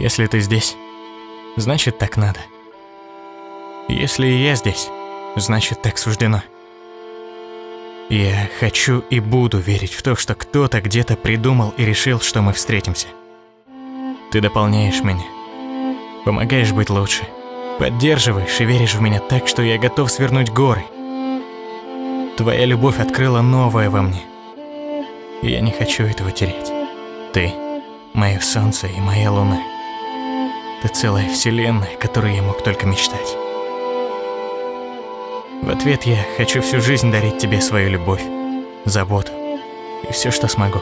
Если ты здесь, значит так надо. Если и я здесь, значит так суждено. Я хочу и буду верить в то, что кто-то где-то придумал и решил, что мы встретимся. Ты дополняешь меня, помогаешь быть лучше, поддерживаешь и веришь в меня так, что я готов свернуть горы. Твоя любовь открыла новое во мне. И я не хочу этого терять. Ты – мое солнце и моя луна. Ты целая вселенная, которой я мог только мечтать. В ответ я хочу всю жизнь дарить тебе свою любовь, заботу и все, что смогу.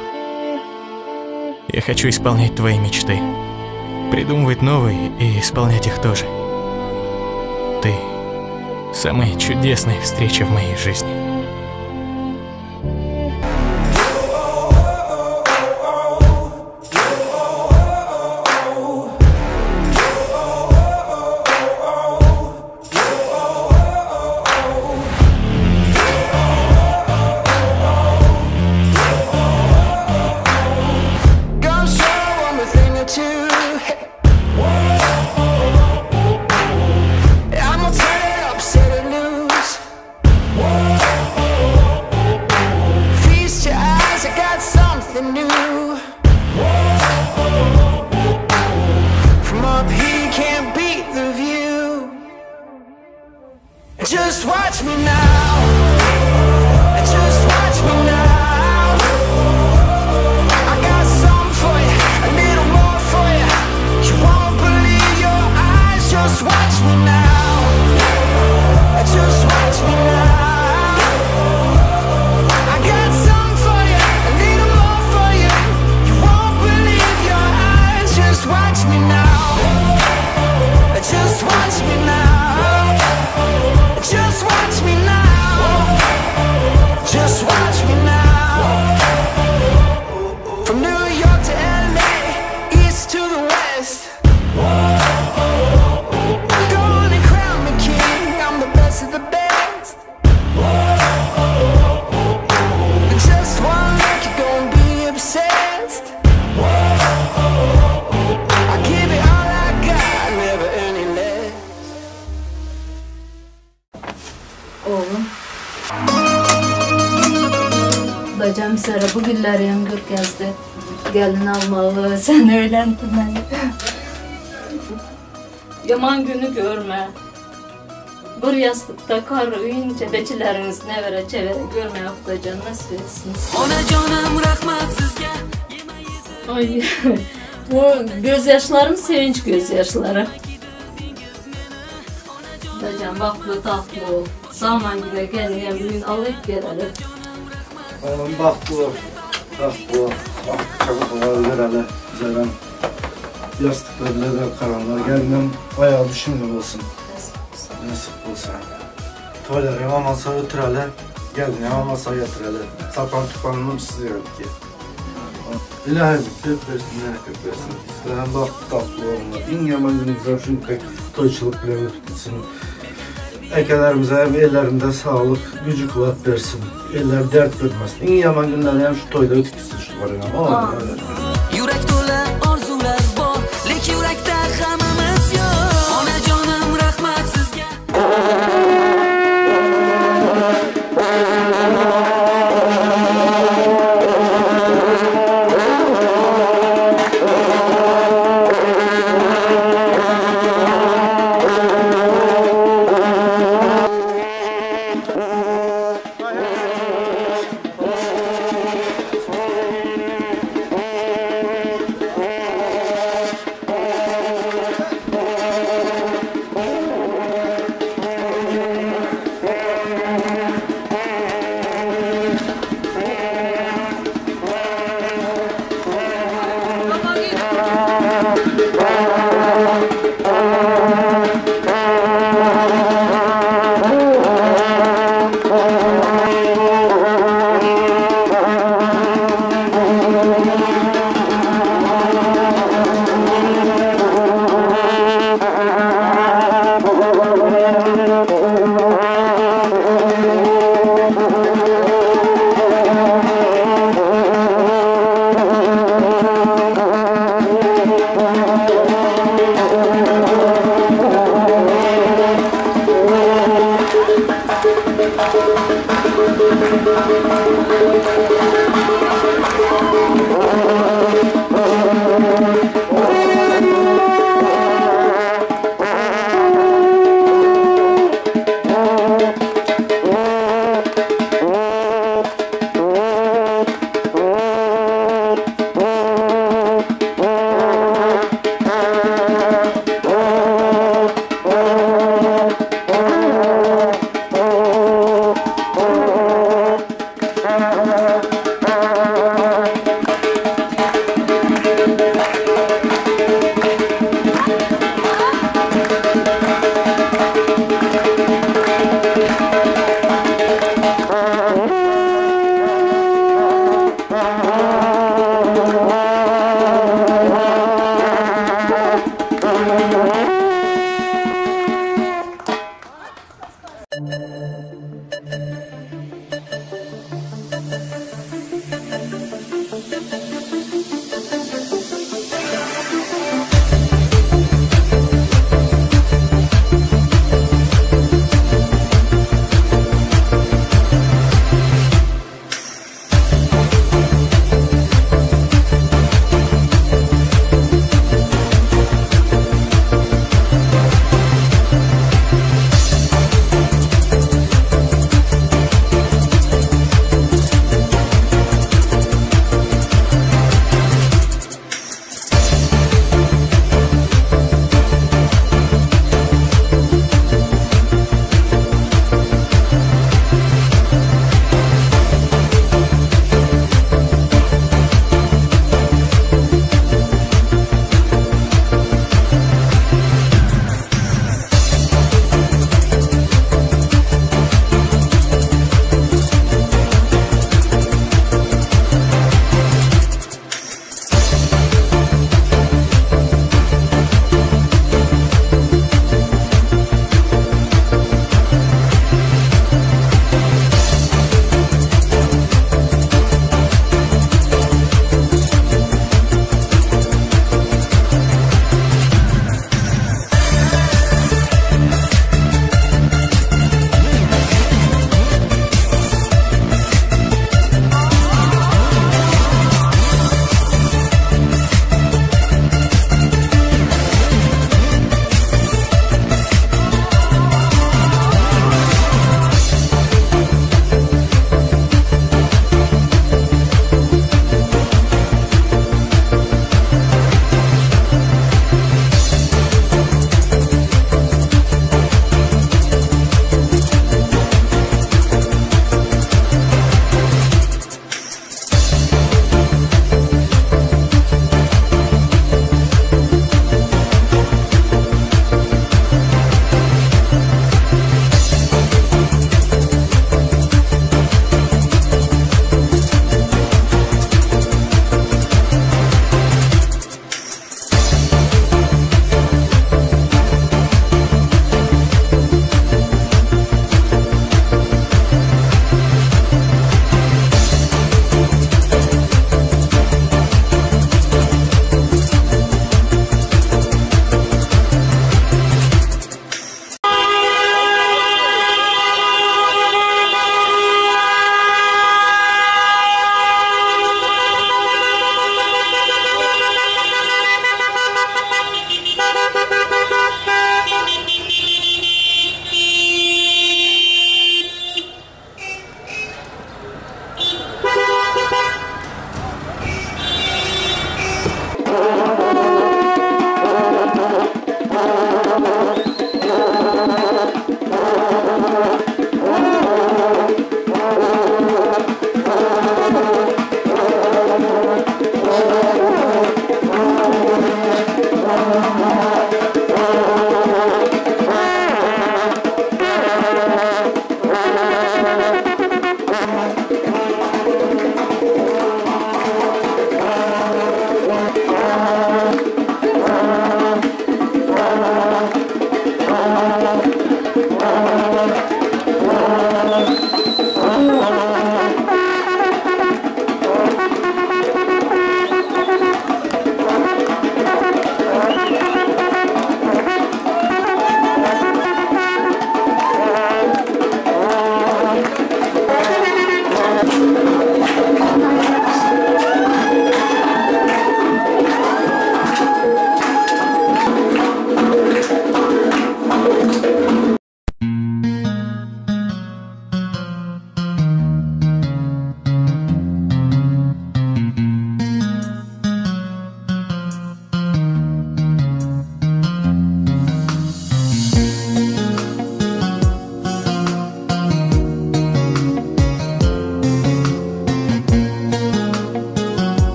Я хочу исполнять твои мечты, придумывать новые и исполнять их тоже. Ты – самая чудесная встреча в моей жизни. Gonna show 'em a thing or two. Hey. I'ma turn it up, set it loose. Feast your eyes, I got something new. From up here, you can't beat the view. Just watch me now. Just watch me now. I got something for you, a little more for you. You won't believe your eyes. Just watch me now. Just watch me now. I got something for you, a little more for you. You won't believe your eyes. Just watch me now. Just watch me now. Just watch me now. Just watch me now. From New York to LA, east to the west. Go on and crown me king. I'm the best of the best. Just one look, you're gonna be obsessed. I give it all I got, never any less. Oğlum. Bacam Sara bu günleri görkezdi. Gelin almalı, sen öğlendin Yaman günü görme. Bir yastıkta kar uyuyunca beçileriniz ne vere çevere görme Hudacan nasip etsin. Onajonim rahmat sizga Ay, bu gözyaşlarım sevinç gözyaşları. Hudacan bahtlı tatlı ol. Zaman güne kendine bugün alıp gelelim. Oğlum bahtlı ol. Bahtlı ol. Bak çabuk ola vereli. Güzel yastıkla bile de karanlar. Gelmem bayağı düşündüm olsun. Nasip olsun. Toylar yamamasa ötüreli. Gelin yamamasa yatıreli. Sapan tupanım size yok ki. İlahi köp versin, ne köp versin. Sizlerden bahtlı tatlı olun. İn yaman gününüzden şu pek toyçuluk bile ötürsün. Ekelerimize hem ellerinde sağlık, gücü kuvvet versin. Eller dert görmesin. İn yaman günler hem şu toyda ötüksün şu var ya. Yurak to'la orzular bor Lekin yurakda g'amimiz yo'q Onajonim rahmat sizga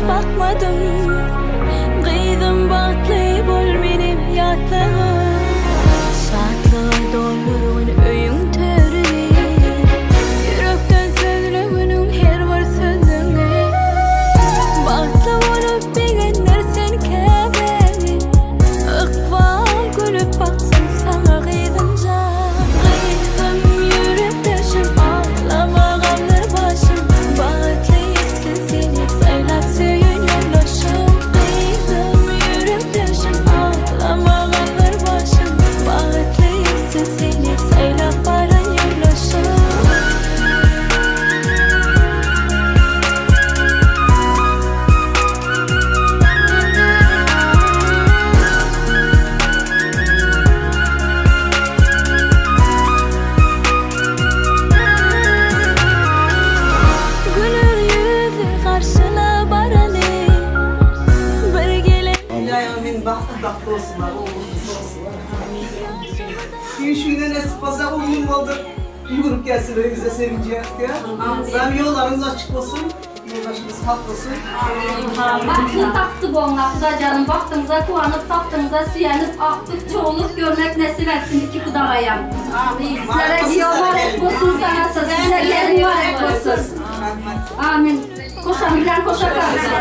bakmadym Gyzym bagtly bol menem ýatlagyn Şatlyga doldurgyn öýüň törüni Ýürekden sözleginiň her bir sözüňi Bagtly bolup begendir sen käbäňi Ykbal gülüp baksyn saňa gyzym jan Gyzym ýürekdeşim aglama galdyr başyň Bagtly etsin seni saýlap söýen ýoldaşyň Gyzym ýürekdeşim aglama galdyr başyň Bagtly etsin seni saýlap baran ýoldaşyň. Güler ýüzli garşyla barany Bir gelen. Ylaýym men bagtly bagtly bolsunlar ogul gyz bolsunlar. Şu güne nesip bolsa oglum boldy. Ýüwürip gelsin öýümize sevinje diýä. Amin. Ýollaryňyz açyk bolsun. Ýoldaşyňyz hak bolsun. Bagtly tagtly bolňa Hudajanym bagtyňyza guwanyp tagtyňyza süýenip agtyk çowluk görmek nesip etsin iki hudagaýam. Amin. Sizlere giýew barek bolsun sanasy size gelin barek bolsun. Amin. Koşan bilen koşa kalsyn.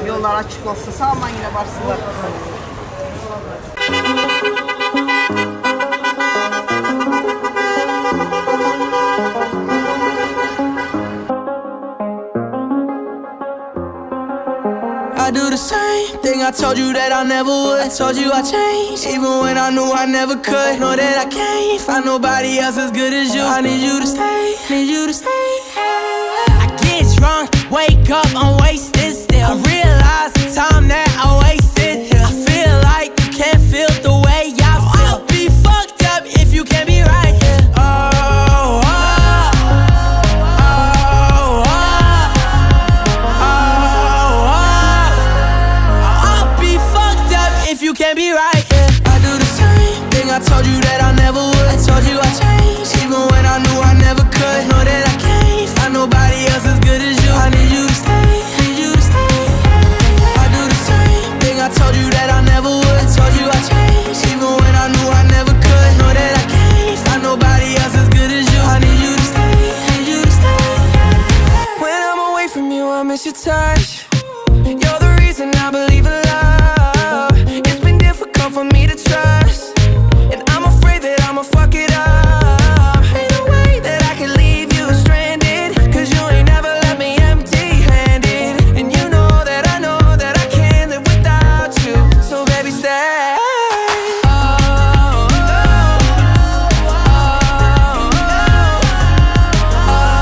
Ýollar açyk bolsun, sag-aman ýene barsynlar. I do the same thing I told you that I never would. I told you I changed, even when I knew I never could. Know that I can't find nobody else as good as you. I need you to stay, need you to stay. I get drunk, wake up, I'm wasted still. I realize the time that I wasted here. I feel like you can't feel the way I feel. I'll be fucked up if you can't be right here. Oh, oh, oh, oh, oh. I'll be fucked up if you can't be right here. I do the same thing I told you that I never would. I told you I changed, even when I knew I never could. Know that I can't find nobody else as good as you. I need you to stay, need you to stay. I do the same thing I told you that I never would. I told you I changed, even when I knew I never could. Know that I can't find nobody else as good as you. I need you to stay, need you to stay. When I'm away from you, I miss your touch. You're the reason I believe in love. It's been difficult for me to trust, and I'm afraid that I'ma fuck it up. Ain't no way that I can leave you stranded, 'cause you ain't never left me empty-handed. And you know that I know that I can't live without you, so baby stay. Oh, oh, oh, oh.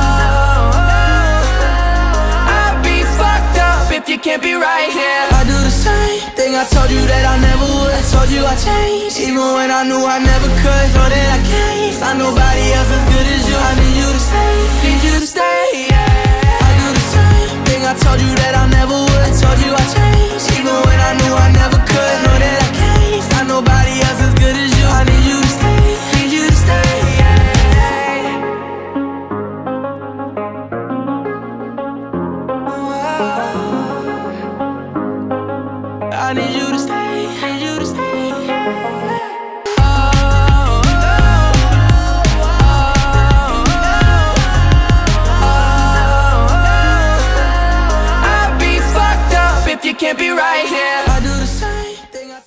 I'd be fucked up if you can't be right here. I do the same thing I told you that I never would. I told you I changed, even when I knew I never could. Know that I can't find nobody else as good as you. I need you to stay, need you to stay. Yeah. I do the same thing I told you that I never would. I told you I changed, even when I knew I never could. Know that I can't find nobody else as good as you. I need you to stay, need you to stay. Yeah. I need you to stay, need you to stay. Oh, oh, oh, oh. I'd be fucked up if you can't be right here. I do the same thing I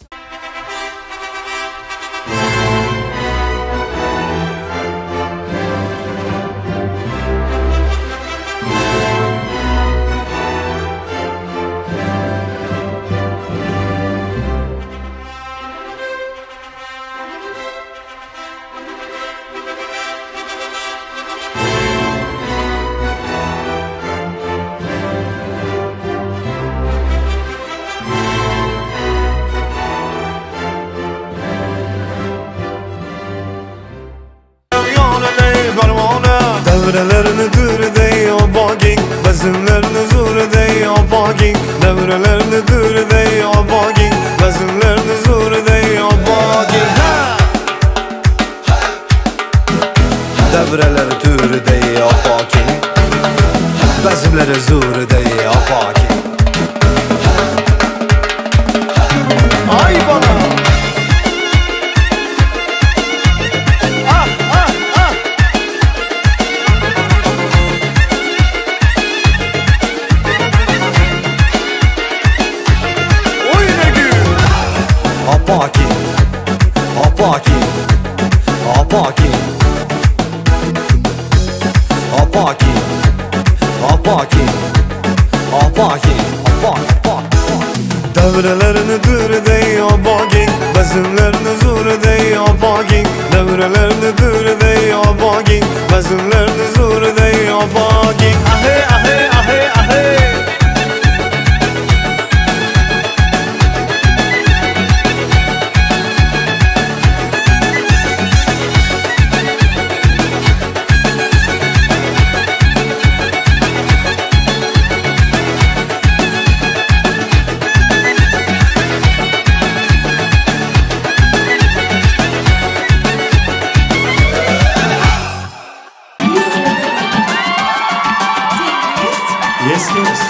Devrelerini dür dey obagin, Bezimlerini zur dey obagin. Devrelerini dür dey obagin, Bezimlerini zur dey obagin. Devreleri tür dey obagin, Bezimleri zur dey obagin. Ay bana! Ah ah ah! Oy ne gül! Apaki, apaki, apaki, apaki, apaki, apaki, apaki. Devrelerini dür dey obagin, Bezimlerini zur dey obagin. Devrelerini dür dey obagin, Bezimlerini zur dey obagin. Ahe ahe ahe ahe. Есть, есть.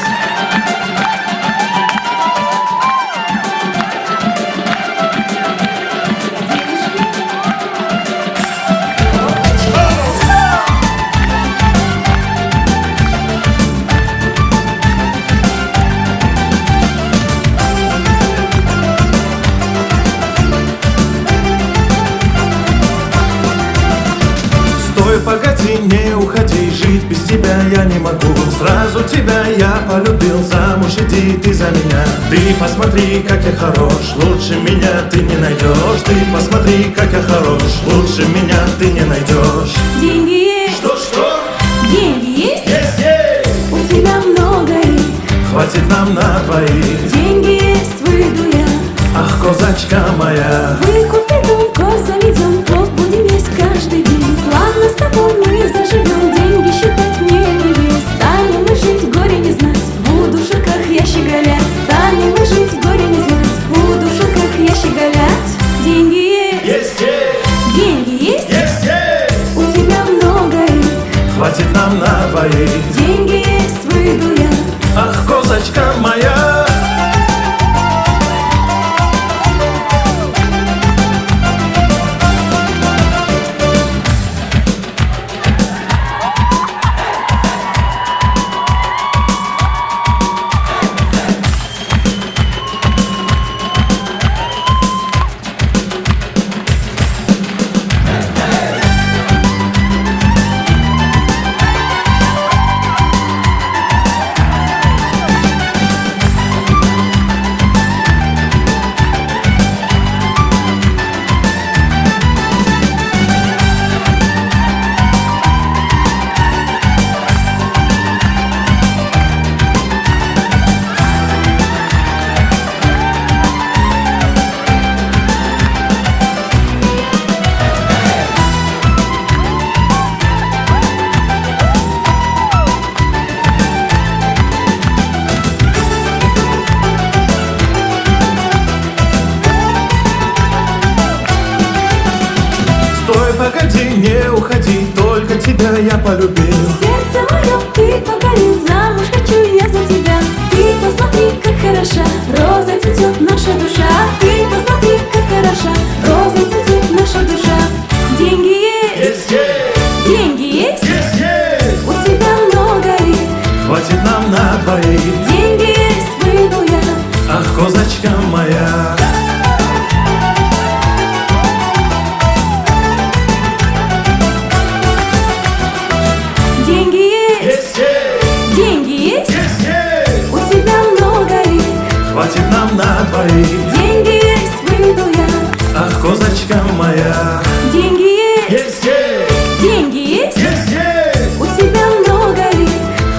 Стой, погоди, не уходи, жить без тебя я не могу. Сразу тебя я полюбил, замуж иди ты за меня. Ты посмотри, как я хорош, лучше меня ты не найдешь. Ты посмотри, как я хорош, лучше меня ты не найдешь. Деньги есть? Что-что? Деньги есть? Есть, есть! У тебя много их. Хватит нам на двоих. Деньги есть, выйду я. Ах, козачка моя. Выкупи дом, коз заведем, плов будем есть каждый день. Ладно, с тобой мы заживем, деньги считать мне не лезь. Станем мы жить, горе не знать, буду в шелках я щеголять. Станем мы жить, горе не знать, буду в шелках я щеголять. Деньги есть? Есть, есть! Хватит нам на двоих. Деньги есть, выйду я. Ах, козочка моя. Стой, погоди, не уходи, только тебя я полюбил. Сердце мое ты покорил, замуж хочу я за тебя. Ты посмотри, как хороша, роза цветет наша душа. Ты посмотри, как хороша, роза цветет наша душа. Деньги есть, Есть, есть, деньги есть, есть, есть. у тебя много их. Хватит нам на двоих. Деньги есть, выйду я. Ах, козочка моя. Деньги есть, Есть, есть, деньги есть, есть, есть. у тебя много их. Хватит нам на двоих. Деньги есть, выйду я. Ах, козочка моя. Деньги есть, Есть, есть, деньги есть, есть, есть. у тебя много их.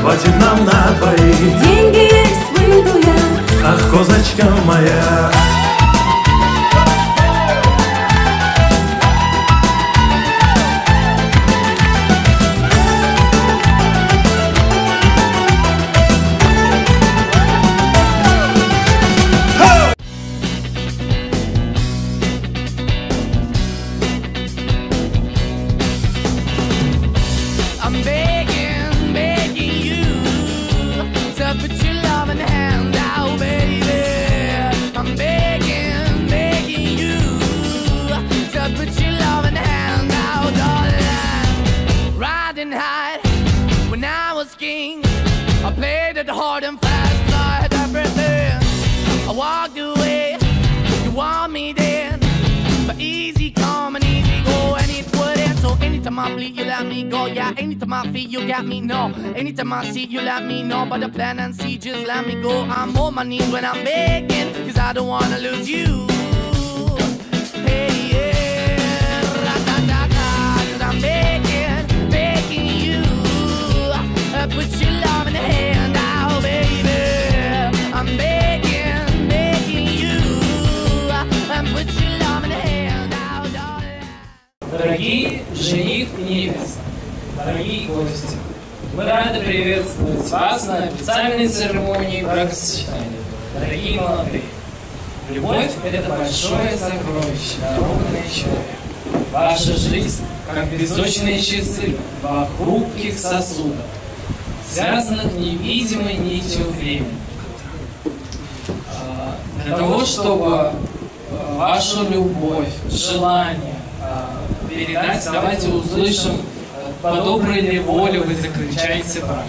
Хватит нам на двоих. Деньги есть, выйду я. Ах, козочка моя. I'm begging, begging you to put your loving hand out, baby. I'm begging, begging you to put your loving hand out, darling. Riding high when I was king, I played it hard and fast, 'cause I had everything. I walked away, you want me then, but easy come and easy go, and it wouldn't. So anytime I bleed, you let me go. Yeah, anytime I feel, you got me. No, anytime I see, you let me know. But the plan and see, just let me go. I'm on my knees when I'm begging, 'cause I don't wanna lose you. Hey, yeah, ra-da-da-da, 'cause I'm begging, begging you. Put your love in the hand out, baby. I'm begging, begging you. Put your love in the hand out, darling. Дорогие жених и невеста, дорогие гости, мы рады приветствовать вас на официальной церемонии бракосочетания. Дорогие молодые, любовь – это большое сокровище, дарованное человеку. Ваша жизнь, как песочные часы, два хрупких сосуда, связанных невидимой нитью времени. Для того, чтобы вашу любовь, желание передать, давайте услышим, по доброй ли воле вы заключаете брак.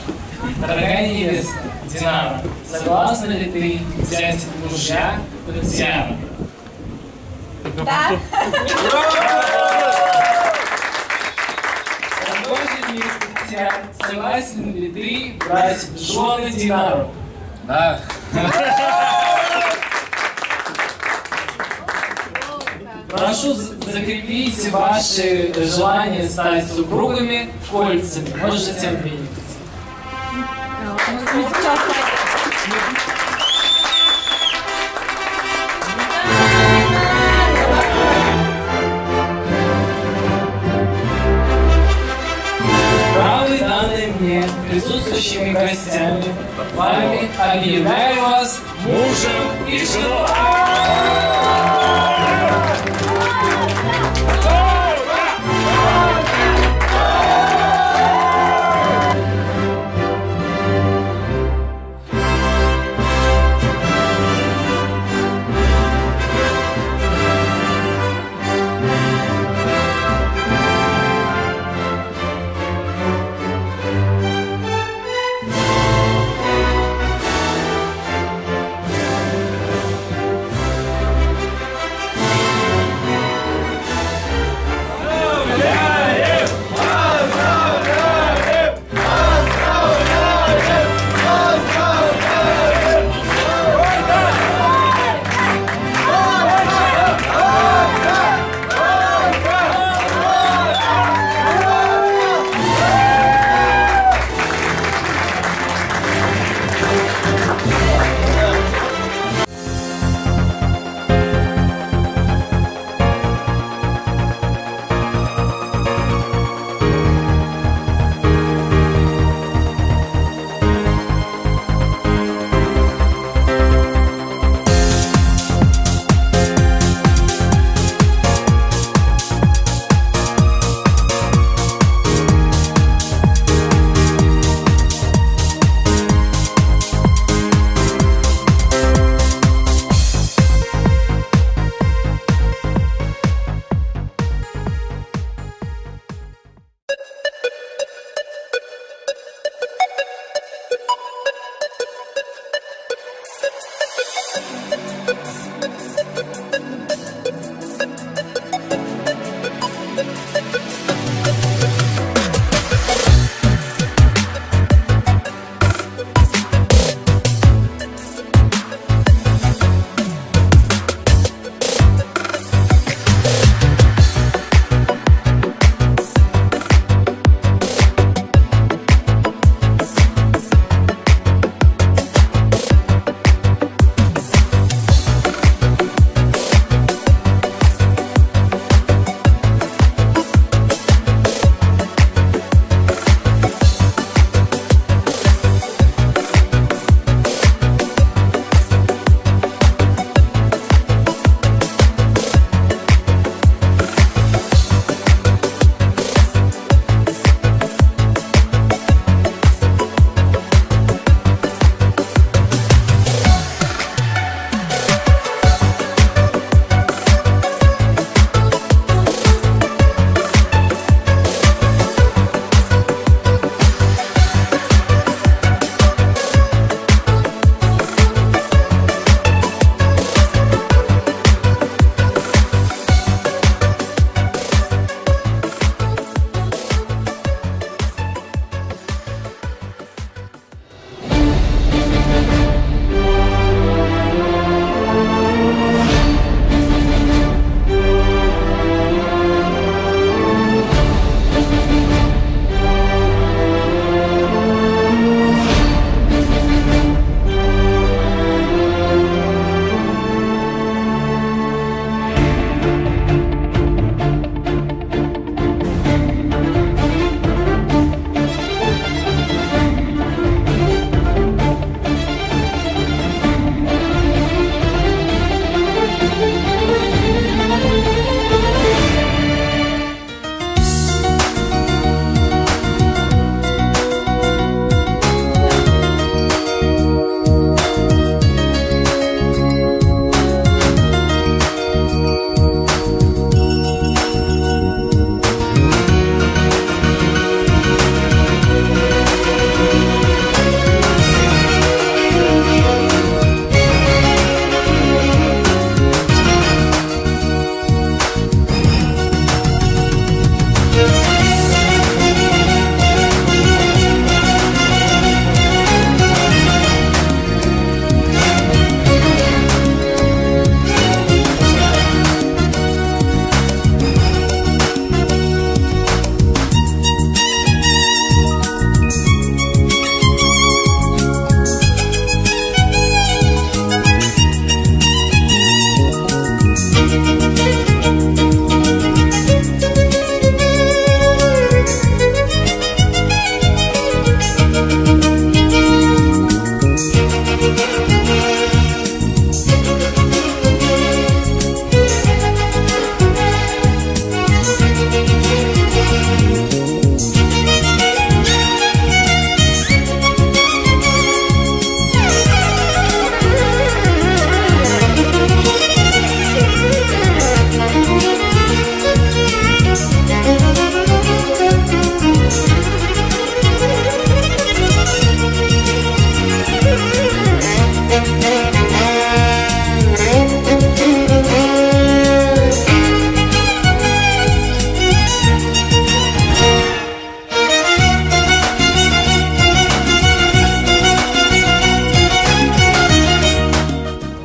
Дорогая невеста Динара, согласна ли ты взять мужья Татьяну? Да. Дорогой жених Татьян, согласен ли ты брать в жены Динару? Да. Прошу закрепить ваши желания стать супругами кольцами. Можете обмениваться. Правы данные мне присутствующими гостями, вами объявляю вас мужем и женой.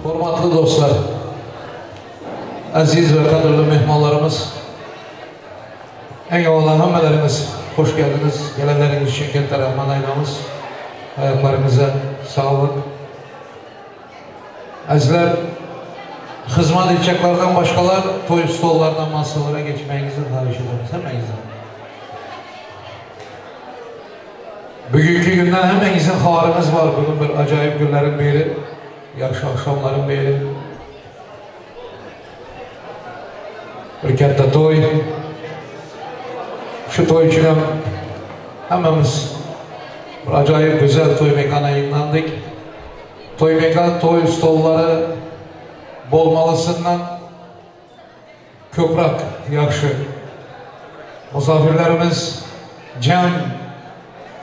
Hormatly dostlar, əziz və qədərli mehmanlarımız, ən əvvəla hammalarınız xoş gəldiniz. Gələnləriniz üçün katta rahmat aytamiz. Ayaqlarınıza sağlık. Əzizlər, xizmat edəcəklərdən başqalar toy stollarına, masalara geçməyinizi xahiş ederiz. Həmmənizdən. Bugünkü gündən həmmənizin xabarınız var. Bugün bir acayip günlərin biri, yaxşı axşamların biri. Bir katta toy. Şu toy üçün ham hammamiz bir acayip güzel toy mekana yığınlandık. Toy mekan, toy stolları bolmalısından köprak yaxşı. Misafirlerimiz cem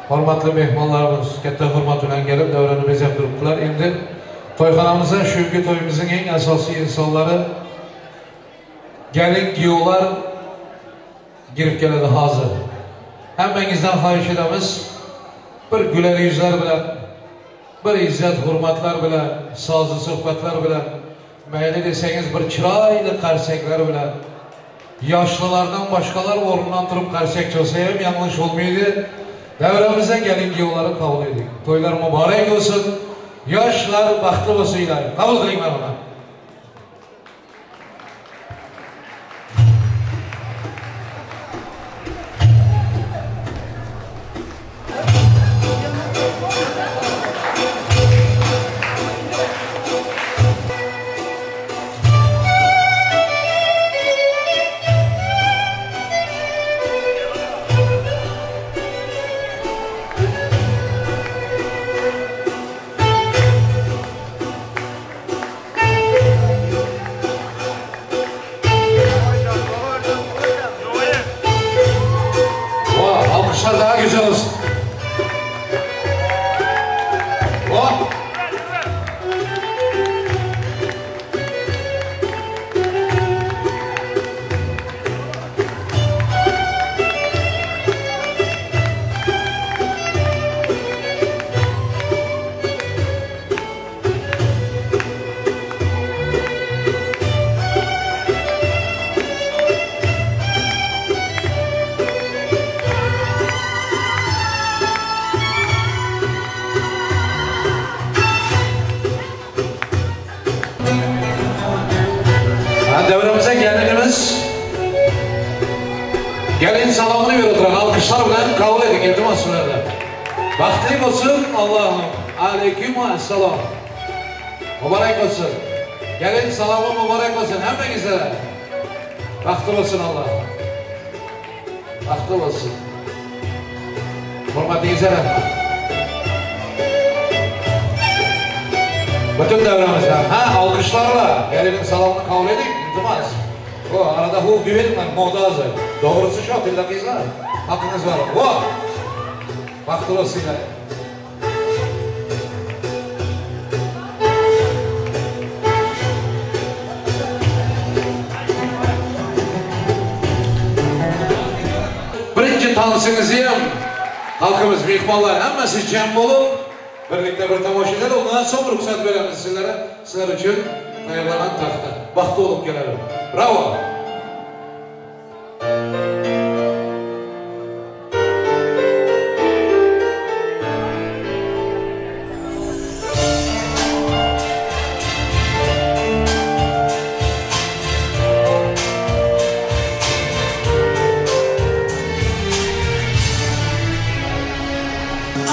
hurmatli mehmonlarimiz katta hurmat bilan kelib davrani bezab turibdilar. Endi to'yxonamizda shu kungi to'yimizning eng asosiy insonlari gelin kuyovlar Girip keladi hozir. Hammangizdan xohish etamiz, bir güler yüzler bilan, bir izzat hurmatlar bilan, sozli suhbatlar bilan, mayli desangiz bir chiroyli qarsaklar bilan, yoshlilardan boshqalar o'rnidan turib qarsak chalsa ham yanglish bo'lmaydi. Davramizdan gelin kuyovlarni qabul eding. To'ylar muborak bo'lsin. Yoshlar baxtli bo'lsinlar. Qabul qiling marhamat. Vah, alkışlar daha güzel olsun. Vah. Ha, devremize gelinimiz gelin salamını ver oturan alkışlar bilen kabul edin iltimas sizlerden. Baxtli olsun Allah'ım. Aleyküm selam. Mübarek olsun. Gelin salamı mübarek olsun hemmenize. Baxtli olsun Allah. Baxtli olsun. Hürmetinize rahmet. Bütün devremizden. Ha alkışlarla gelinin salamını kabul edin. İltimas. O arada hu güvenin moda hazır. Doğrusu şu tilla kızlar. Hakkınız var. O. Baxtli olsun. Birinci tanısınızı ham halkımız, mehmonlar hammasi jam bo'lib birlikte bir tomosha etadi. Undan so'ng ruxsat beramiz sizlarga. Sizlar uchun tayyorlangan taxta. Baxtli bo'lib keladi. Bravo.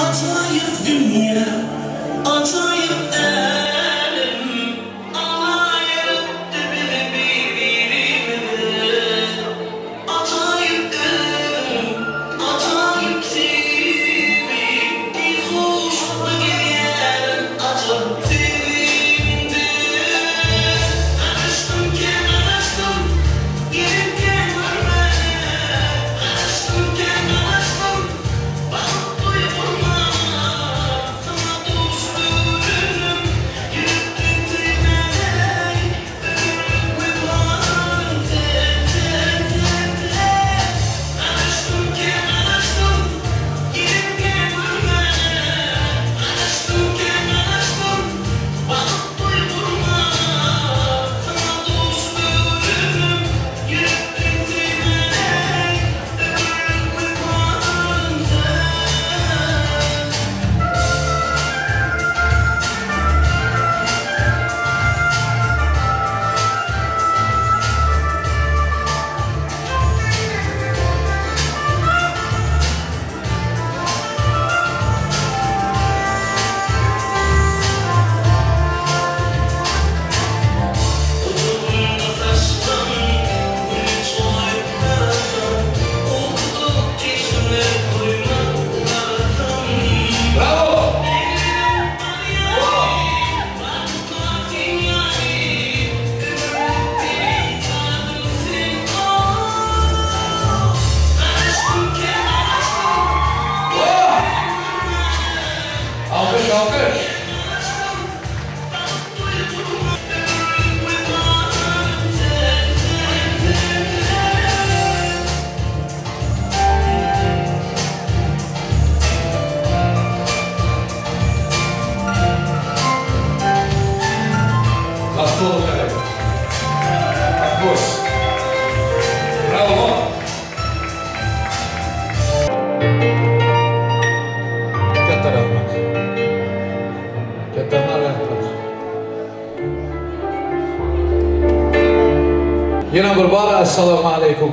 Acayip dünya, acayip alem. Ayırttı bizi birbirinden. Assalamu aleýkum.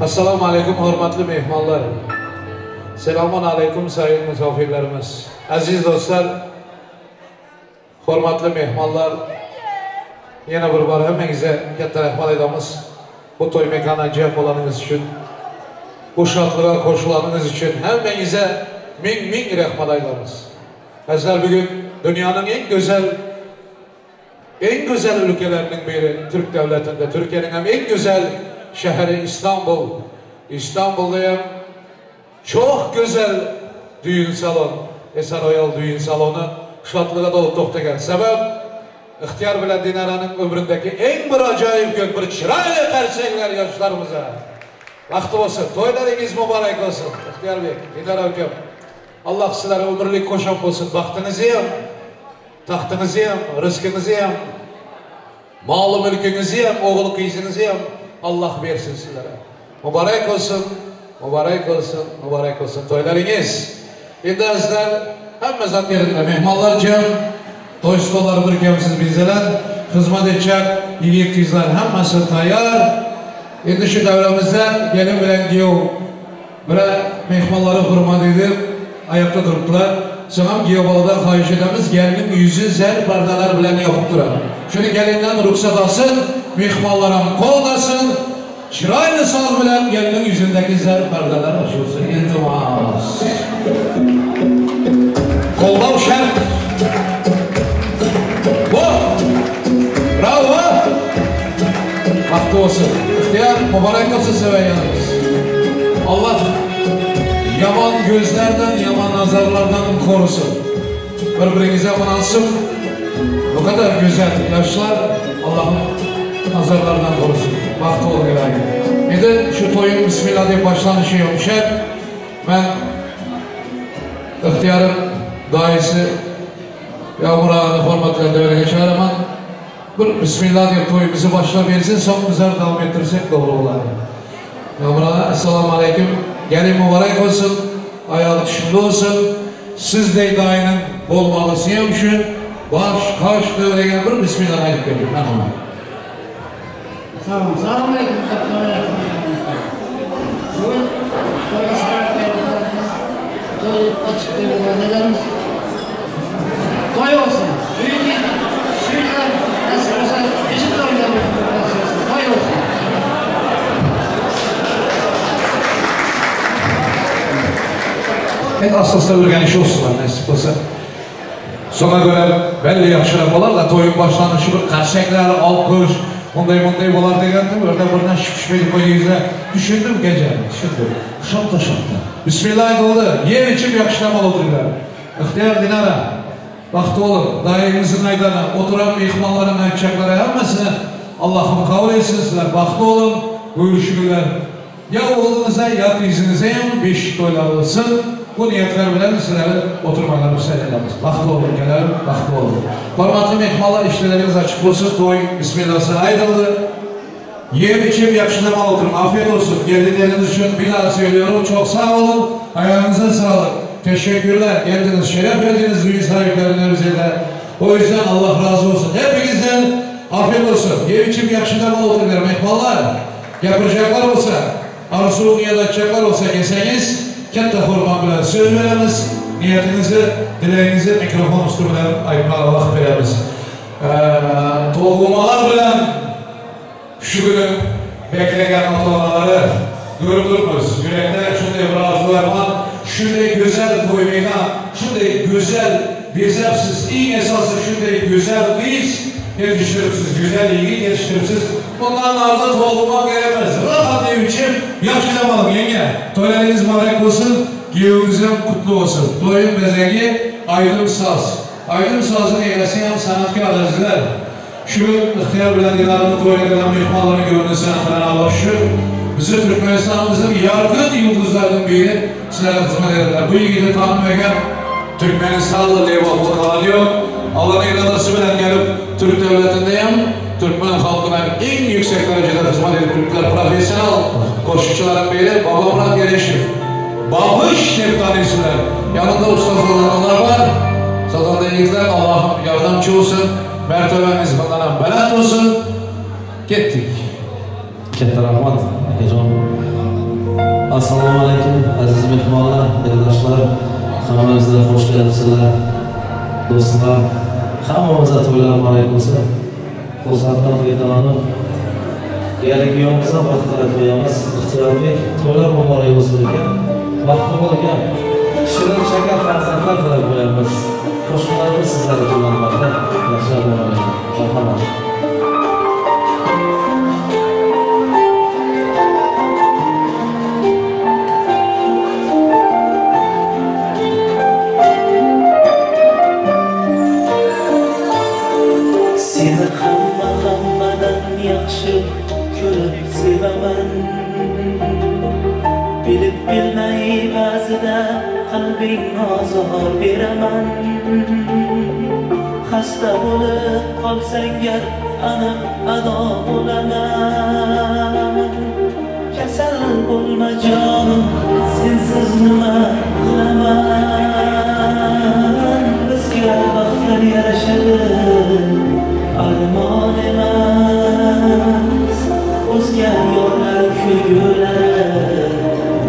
Assalamu aleýkum hormatly myhmanlar. Selamun aleýkum saýyn mysafirlerimiz. Aziz dostlar, hormatly myhmanlar, ýene bir bar hemmeňize katta rahmat aýdamyz. Bu toý mekana jem bolanyňyz üçin, bu şatlyga goşulanyňyz üçin hemmeňize miň miň rahmat aýdamyz. Azizler bu gün dünýäniň iň gözel Iň güzel ülkeleriniň biri Türk döwletinde Türkiýeniň hem iň güzel şäheri Istanbul. Istanbulda hem çok güzel düýün salon Esen Royal düýün salony şatlyga dolup togtagan. Sebäp Ihtiýar bilen Dinaranyň ömründäki iň bir ajaýyp gün bir çyraýly garsegler ýaşlarymyza. Bagtly bolsun. Toýlaryňyz mubarek bolsun. Ihtiýar bek, Dinara ukem. Allah sizlere ömürlik goşant bolsun. Bagtyňyzy hem Tagtyňyzy hem, ryskyňyzy hem, maly-mülküňizi hem, ogul-gyzyňyzy hem Allah bersin sizlere. Mubarek bolsun, mubarek bolsun, mubarek bolsun toýlaryňyz. Indi azizler, hemme zat ýerinde. Myhmanlar jem, toý stollary bir kemsiz bezelen, hyzmat etjek ýigit-gyzlar hemmesi taýýar. Indi şu döwremizde gelin bilen giýew Bire myhmanlary hurmat edip, aýakda durupdylar. Soňam giýewbaladan haýyş edemiz, gelniň ýüzi zer pardalar bilen ýapyp durar. Şuny gelinden rugsat alsyn, myhmanlaram goldasyn, çyraýly saz bilen gelniň ýüzündäki zer pardalar açylsyn, iltimas. Goldaw şert. Bo! Brawo! Bagtly bolsun. Ihtiýar, mubarek bolsun söweýänimiz. Allah ýaman gözlerden, ýaman nazarlardan korusun. Bir-biriňize mynasyp bu kadar güzel ýaşlar Allahym nazarlardan korusun. Bagtly boluň ilaýym. Indi şu toýuň bismillah diýip başlanyşy ýumşak. Men Ihtiýaryň daýysy Ýagmyr agany hormat bilen döwrege çagyraman. Bir Bismillah diýip toýumyzy başlabersin, soň bizler dowam etdirsek dogry bolar. Ýagmyr aga, Essalamu aleýkum. Gelin mubarek bolsun, aýaly düşümli bolsun. Sizdeý daýynyň bolmalysy hem şu. Baş, kaş döwrege bir Bismillah aýdyp beriň. Merhamet. Sag boluň. Salam aleýkum Bu gün toýa şeref berdiňiz. Toý açyk berdiňiz. Toý bolsun. Düýn şeýle nasip bolsa eşit toýlar nasip bolsun. Toý bolsun. En asasy öwrenişi bolsunlar nesip bolsa. Soňa görä belli ýagşyrak bolar-da, toýuň başlanyşy bir karşekler, alkyş, ondaý-mundaý bolar diýendim, örden birden şyp-şyp edip goýdy ýüzüne. Düşündim gejäni, düşündim. Şatda-şatda. Bismilla aýdyldy, ýer-içip ýagşylamaly otyrlar. Yhtyýar Dinara, bagtly boluň, daýyňyzyň aýdany, oturan myhmanlaryň aýtjaklary hemmesini Allahym kabul etsin, sizler bagtly boluň, görüşgüler. Ýa ogluňyza, ýa gyzyňyza hem beşik toýlar bolsun. Bu niýetler bilen sizleri oturmaga rugsat edemiz. Bagtly boluň, gelerim, bagtly boluň. Hormatly myhmanlar, işdeleriňiz açyk bolsun, toý bismillasy aýdyldy. Iýip-içip, ýagşylap oturyň, afýet bolsun. Geldikleriňiz üçin bir daha söýlüyorum, çok sag boluň, aýagyňyza saglyk. Teşekkürler, geldiňiz, şeref berdiňiz düýn sahiplerine bize-de. O ýüzden Allah razy bolsun hepbiňizden. Afýet bolsun. Iýip-içip, ýagşylap oturyňlar, myhmanlar. Gapyrjaklar bolsa, arzuw niýet aýtjaklar bolsa gelseňiz, kätde hormat bilen söz beremiz, niýetiňizi, dilegiňizi mikrofon üsti bilen aýtmaga wagt beremiz. Tolgunmalar bilen şu günü beklegen ata-analary görüp durmuz. Ýürekde şunday bir arzuw-arman, şunday gözel toý meýdan, şunday gözel bezäpsiz, iň esasy şunday gözel gyz ýetişdiripsiz, gözel ýigit ýetişdiripsiz. Mundan arda tolgunmak gerekmez. Rahat iýip-içip, ýagşy dem alyň, ýeňňe. Toýlaryňyz mübarek bolsun, giýewiňizem gutly bolsun. Toýuň bezegi aýdym-saz. Aýdym-sazyň eýesi hem sanatkär azizler. Şu gün Yhtyýar bilen Dilaryň toýuna gelen myhmanlaryň göwnüni sanadyran Allah şükür, bizi Türkmenistanymyzyň ýargyn ýyldyzlarynyň biri sizlere hyzmat ederler. Bu ýigidi tanymaýan Türkmenistanly lebaply galan ýok. Allanyň yradasy bilen gelip Türk döwletinde hem Türkmen halkyna iň ýüksek derejede hyzmat edip bilipdiler professional goşukçylaryň biri Babamyrat Ereşow. Babyş diýip tanyýsylar. Ýanynda ussa sazandalar bar. Sazanda ýigitler Allahym ýardamçy bolsun. Mertebäňiz mundanam belent bolsun. Ketdik. Katta rahmat, akajon. Assalomu alaykum, aziz mehmonlar, eldoshlar. Hammangizlar xush kelibsizlar. Do'stlar, hammamizga to'ylar muborak bo'lsin. Xursandman, foydalanib. Ya'ni kuyovimiz ham baxt tilab qo'yamiz. Ixtiyorbek, to'ylar muborak bo'lsin ekan. Baxtli bo'l aka. Shirin shakar farzandlar tilab qo'yamiz. Qo'shiqlarimiz sizlar uchun albatta. Yaxshilar muborak. Marhamat. Seni hamma hammadan yaxshi ko'rib sevaman. Bilib bilmay ba'zida qalbing ozor beraman. Xasta bo'lib qolsang gar aniq ado bo'laman. Kasal bo'lma jonim, sensiz nima qilaman? Bizga baxtlar yarashadi, armon emas. O'zga yorlar kulgulari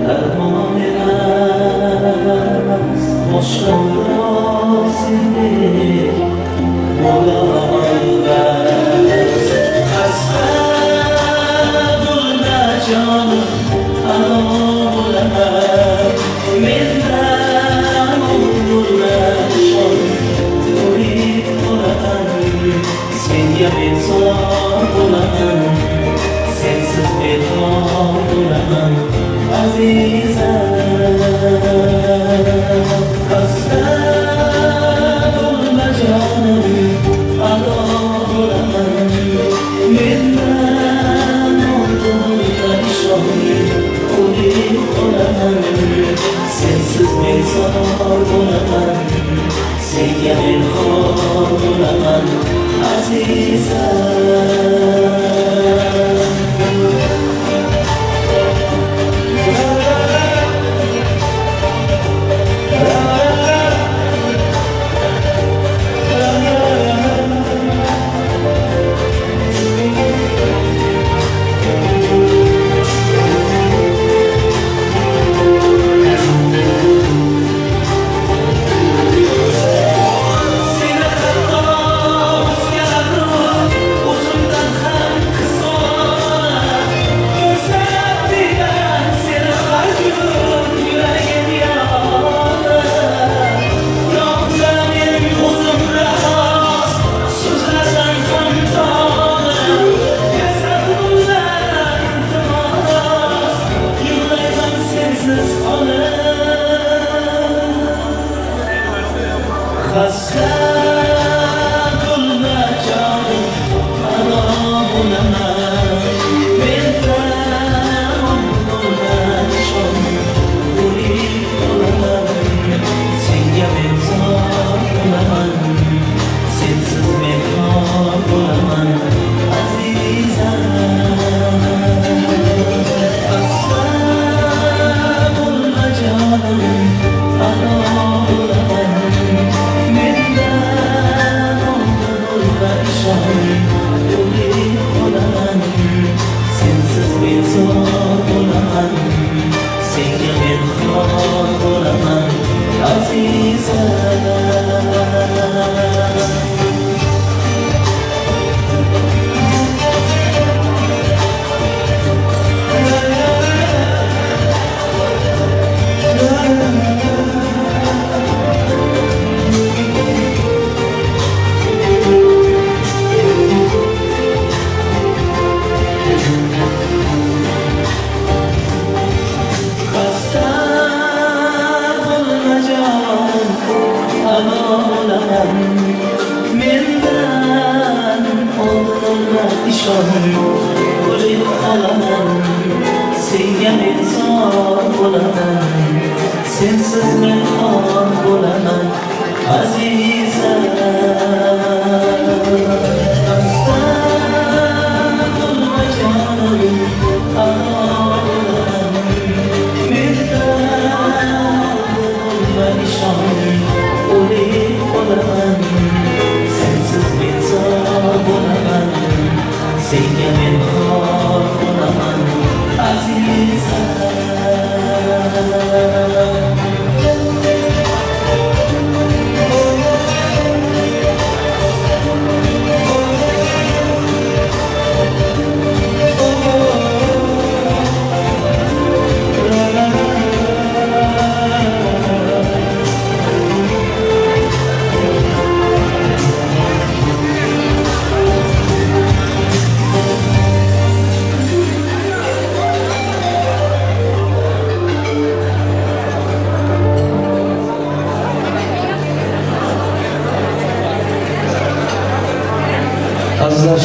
darmon emas. Boshqa birov sendek bo'la olmas. Xasta bo'lma jonim, ado bo'laman. Mendan bo'lma ishon, o'lib qolaman. Senga men zor bo'laman, sensiz behor bo'laman, azizam. Xasta bo'lma jonim, ado bo'laman. Mendan bo'lma ishon, o'lib qolaman. Sensiz men zor bo'laman, senga men xor bo'laman, azizam. Seni hatto o'zgalar o'zimdan ham qizg'onar. Ko'rsam deyman seni har kun yuragim yonar. Yo'qda men o'zim rost so'zlardan ham tonar. Kasal bo'lma iltimos, yig'layman sensiz onam. Xasta bo'lma jonim, ado bo'laman. Mendan bo'lma ishon, o'lib qolaman. Senga men zor bo'laman, sensiz men xor bo'laman, azizam. Xasta bo'lma jonim, ado bo'laman. Mendan bo'lma ishon, o'lib qolaman. Sensiz men zor bo'laman, senga men xor bo'laman, azizam. Xasta bo'lma jonim, ado bo'laman. Mendan oldin o'lma ishon, o'lib qolaman. Senga men zor bo'laman, sensiz men xor bo'laman, azizam. Xasta bo'lma jonim, ado bo'laman. Mendan bo'lma ishon, o'lib qolaman. Sensiz men zor bo'laman, senga men xor bo'laman.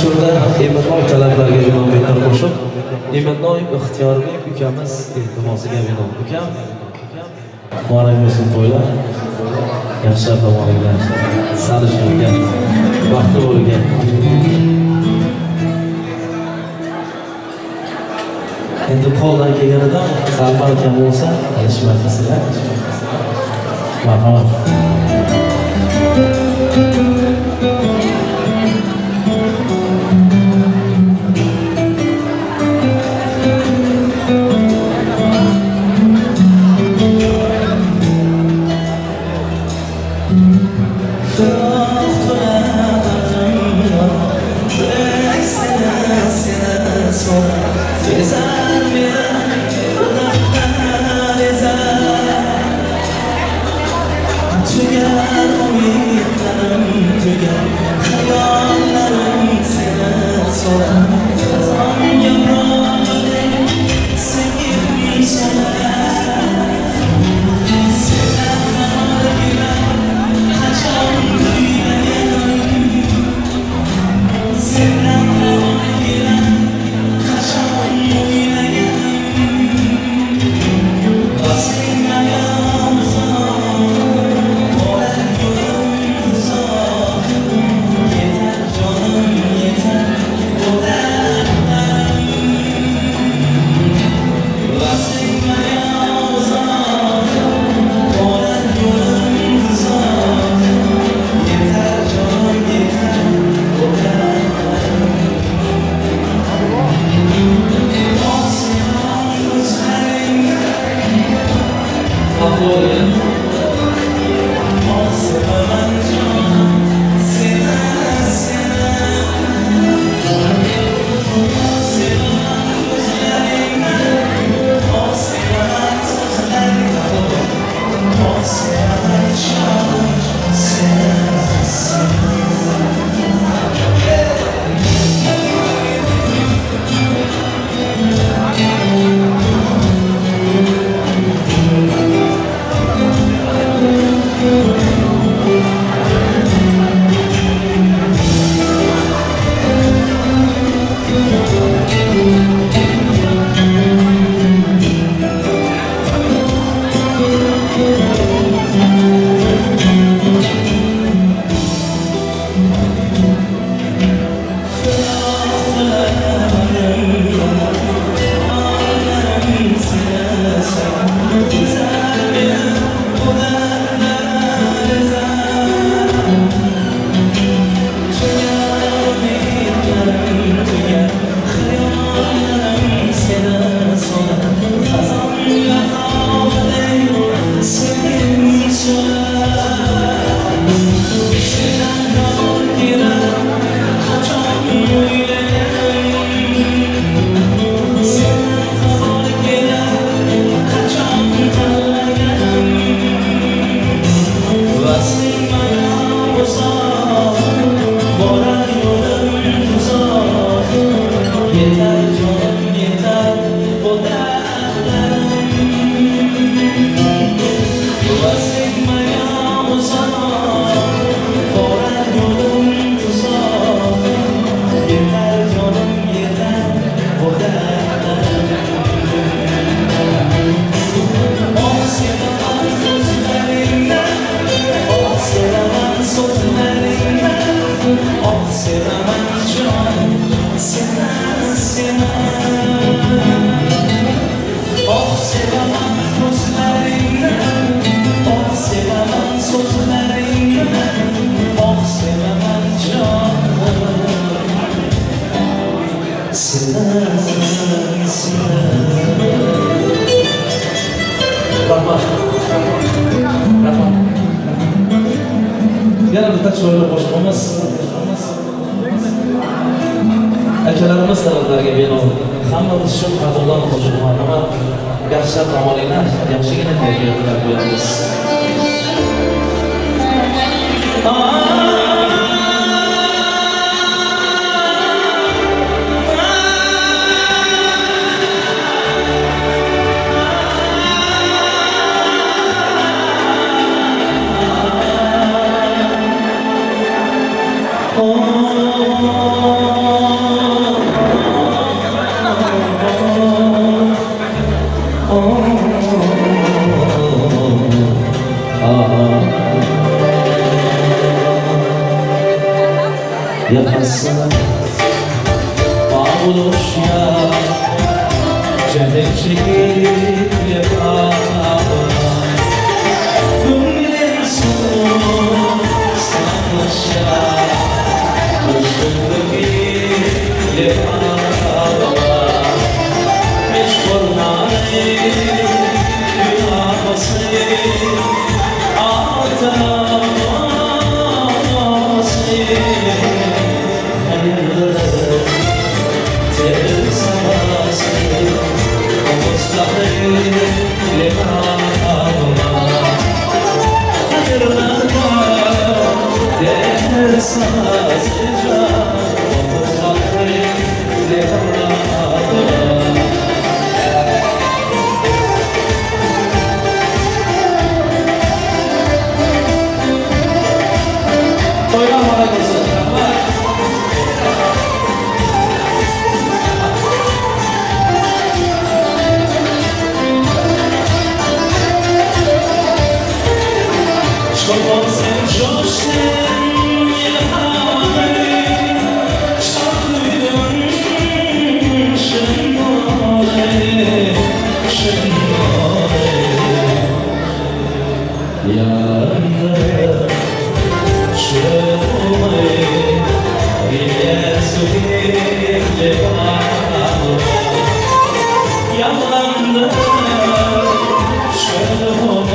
Dasturda Imannoy talablarga bino bitta qo'shiq. Imannoy Ixtiyorbek ukamiz iltimosiga bino. Ukam, muborak bo'lsin to'ylar. Yaxshilab dam olinglar. Sali shunga baxtli bo'lgan. Endi qo'ldan kelganidan sal-pal kam bo'lsa, alishmaysizlar. Marhamat. Rahmat. Rahmat. Yana bitta chiroyli qo'shig'imiz. Akalarimiz talablariga bino. Hammamiz shu qadrdon qo'shiq marhamat. Yaxshilab dam olinglar, yaxshigina kayfiyatlar qo'yamiz. Oh. Yakasına bağlı ya Cennet çekip yakala Gümrüm sarhoşa Kuşundaki levala Meşgulmayı günahısı Ataması Hayırlı tersaması Omuzları levala Hayırlı tersaması Omuzları levala Toýlar mubarak bolsun! Rahmat! Çoban sen coşsun ilhamı Şarkının şınları şınları Yandı şınları Bilye Yanlandı şınları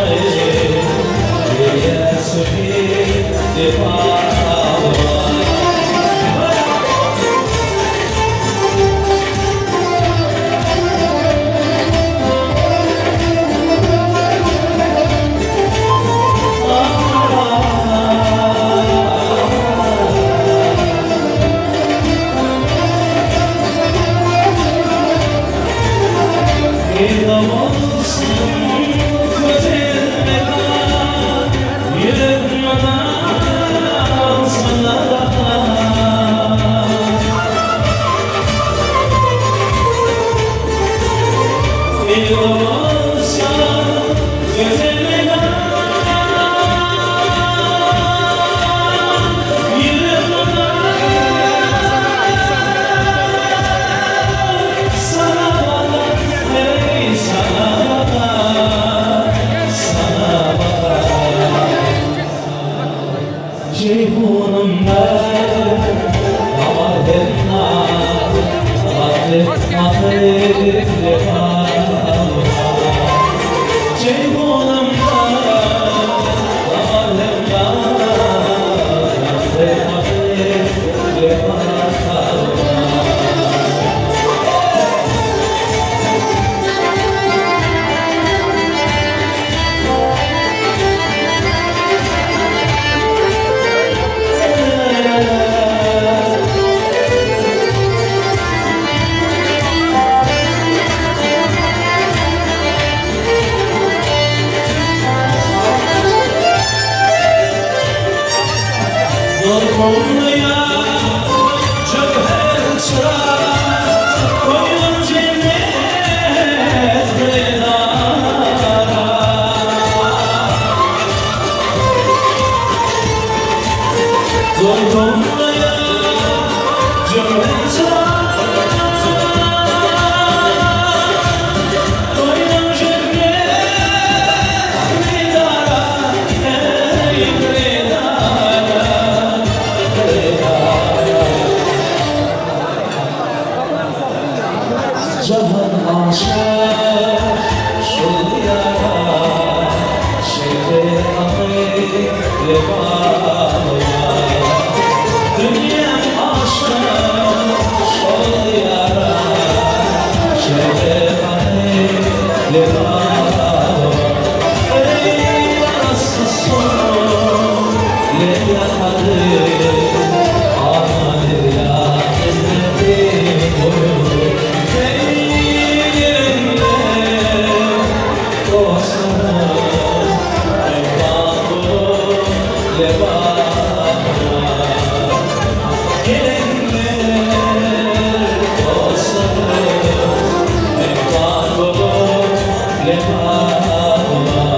Lebabyma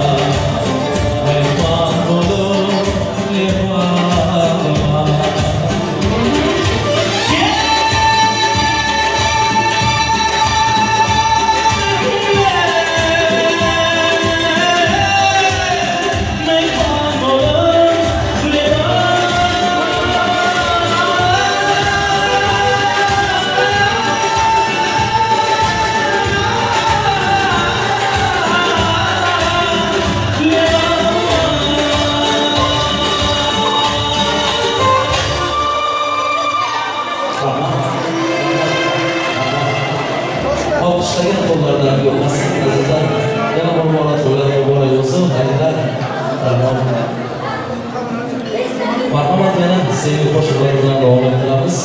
Myhman bolup Lebabyma. Myhman bolup Olqishlagan qo'llardan ko'rmasin, azizlar. Yana bir bora to'ylar muborak bo'lsin, azizlar. Rahmat. Marhamat, yana sevgi qo'shiqlar bilan davom ettiramiz.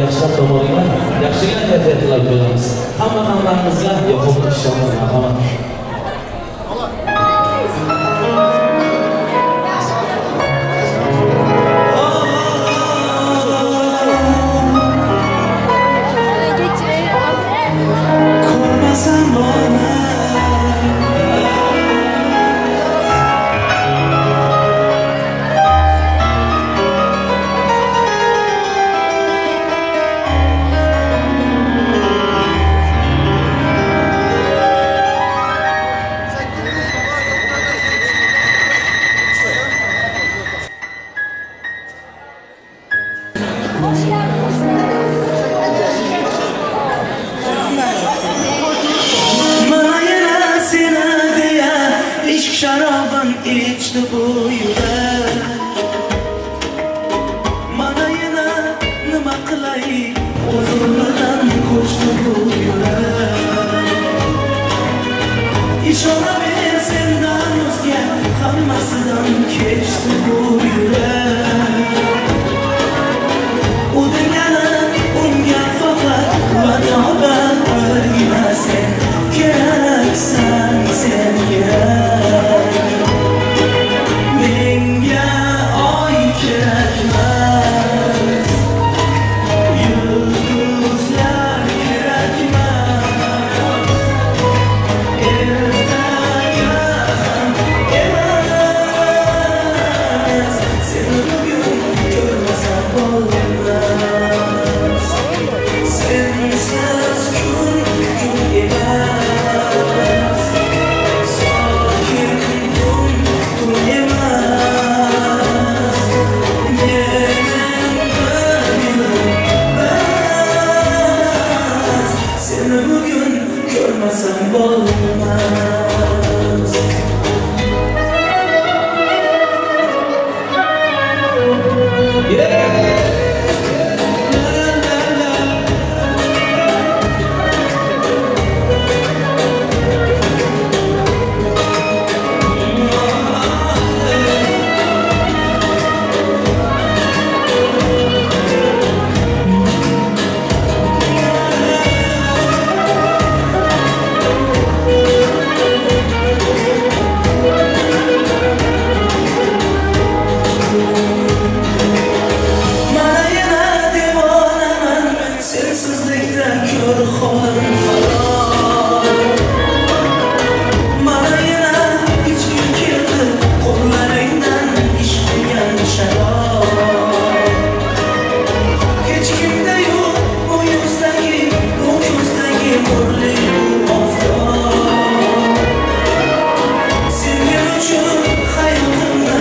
Yaxshilab dam olinglar. Yaxshigina kayfiyat tilab qo'yamiz. Hamma hammamizga yoqimli ishonlar, marhamat. Ko'rmasam bo'lmas. Mana yana seni deya ishq sharobin ichdi bu yurak. Mana yana nima qilay, o'zim bilan ko'chdi bu yurak. Ishonaver, sendan o'zga hammasidan kechdi bu yurak. U degani unga faqat va'da birgina sen keraksan, sen kerak. Menga oy kerakmas, yulduzlar kerakmas, ertaga ham emas. Seni bugun ko'rmasam bo'lmas, sensiz kun kun emas, sokin tun tun emas. Men bir bilmas, seni bugun ko'rmasam bo'lmas. Mana yana devonaman, sensizlikda ko'r holim xarob. Mana yana ichgim keldi qo'llaringdan ishq degan sharob. Hech kimda yo'q bu yuzdagi, bu ko'zdagi nurli bu oftob. Sening uchun hayotimda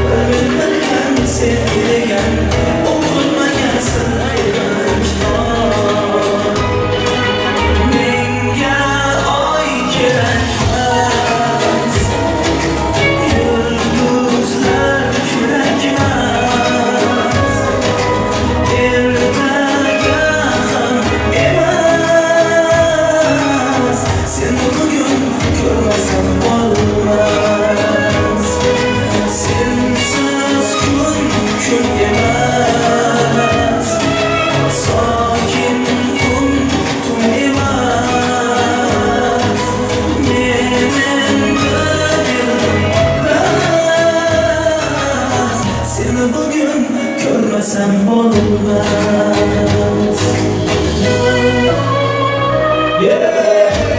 bir bilgan sevgi degan o'qilmagan sirli kitob. Menga oy kerakmas, yulduzlar kerakmas, ertaga ham emas. Seni bugun ko'rmasam bo'lmas, sensiz kun kun emas, sokin tun tun emas. Men endi bilmas, seni bugun ko'rmasam bo'lmas. Yeah!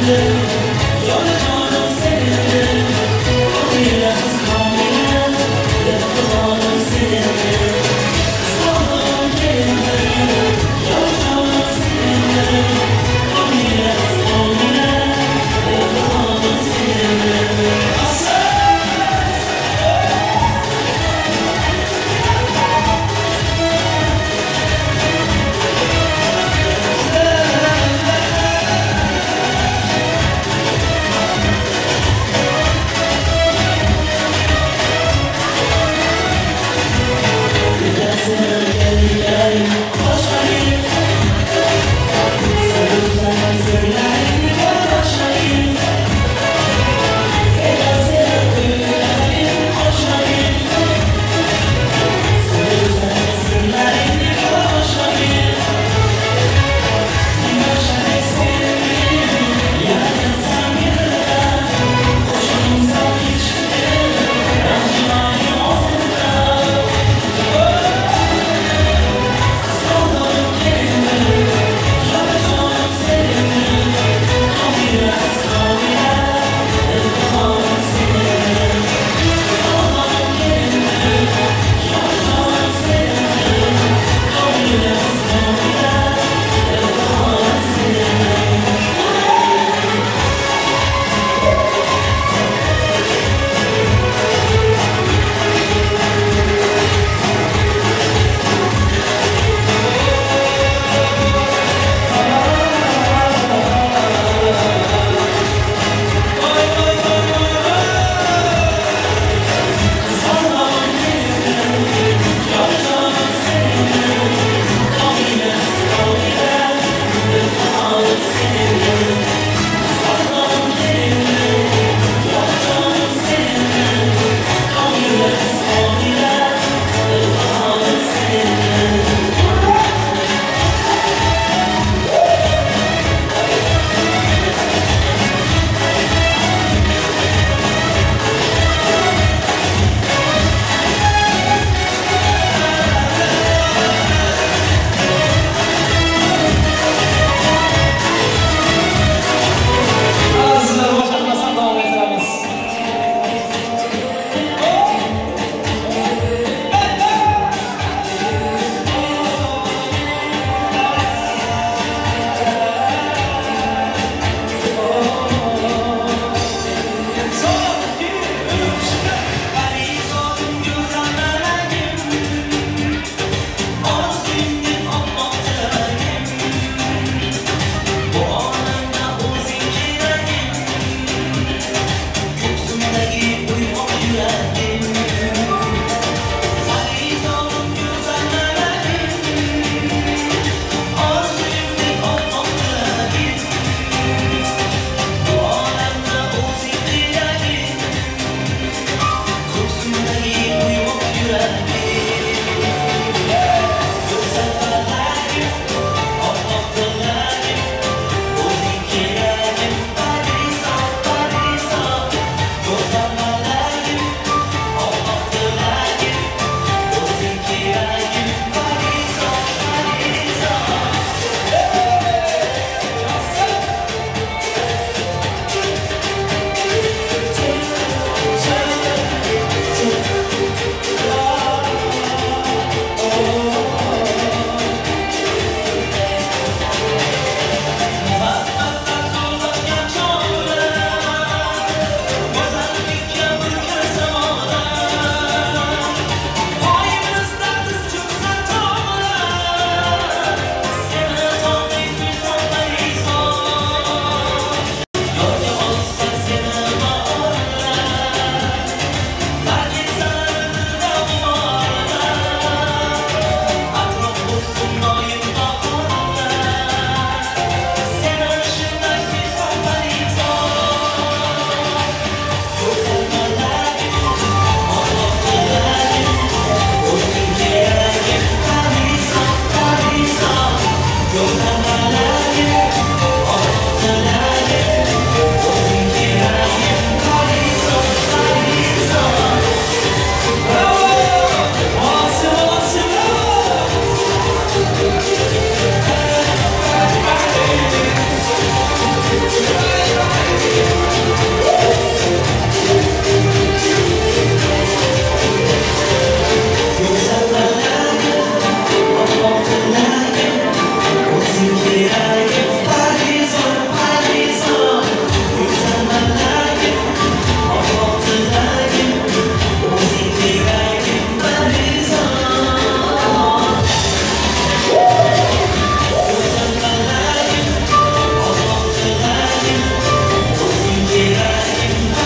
Gelin.